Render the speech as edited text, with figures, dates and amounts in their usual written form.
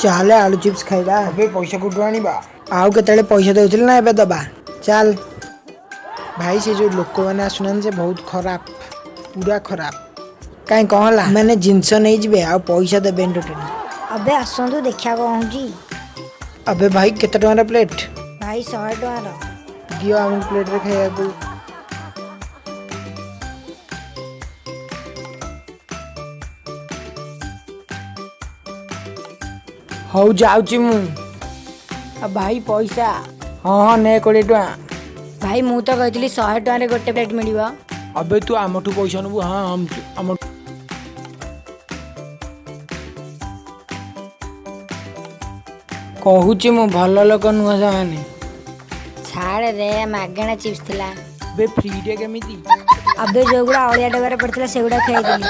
ଚାଲେ ଆଳୁ ଚିପ୍ସ ଖାଇବା। ଏବେ ପଇସା କୋଉଠୁ ଆଣିବା? ଆଉ କେତେବେଳେ ପଇସା ଦେଉଥିଲେ ନା, ଏବେ ଦବା ଚାଲ। ଭାଇ, ସେ ଯେଉଁ ଲୋକମାନେ ଆସୁନାହାନ୍ତି, ସେ ବହୁତ ଖରାପ, ପୁରା ଖରାପ। କାଇଁ, କ'ଣ ହେଲା? ମାନେ ଜିନିଷ ନେଇଯିବେ ଆଉ ପଇସା ଦେବେନି ଟୋଟାଲି। ଅବେ ଆସନ୍ତୁ, ଦେଖିବା କ'ଣ ହଉଛି। ଆବେ ଭାଇ, କେତେ ଟଙ୍କାର ପ୍ଲେଟ୍? ଭାଇ, 100 ଟଙ୍କାର। ଦିଅ ଆମକୁ ପ୍ଲେଟ୍ରେ ଖାଇବାକୁ। ହଉ, ଯାଉଛି ମୁଁ। ଆଉ ଭାଇ, ପଇସା? ହଁ ହଁ, ନେ 20 ଟଙ୍କା। ଭାଇ, ମୁଁ ତ କହିଥିଲି 100 ଟଙ୍କାରେ ଗୋଟେ ପ୍ଲେଟ୍ ମିଳିବ। ଅବେ ତୁ ଆମଠୁ ପଇସା ନେବୁ? ହଁ, ଆମ କହୁଛି ମୁଁ, ଭଲ ଲୋକ ନୁହଁ ସେମାନେ। ଛାଡ଼ ରେ, ମାଗଣା ଚିପ୍ସ ଥିଲା। ଏବେ ଫ୍ରିରେ କେମିତି? ଅବେ, ଯେଉଁଗୁଡ଼ା ଅଳିଆ ଡବାରେ ପଡ଼ିଥିଲା, ସେଗୁଡ଼ା ଖାଇଥିଲି।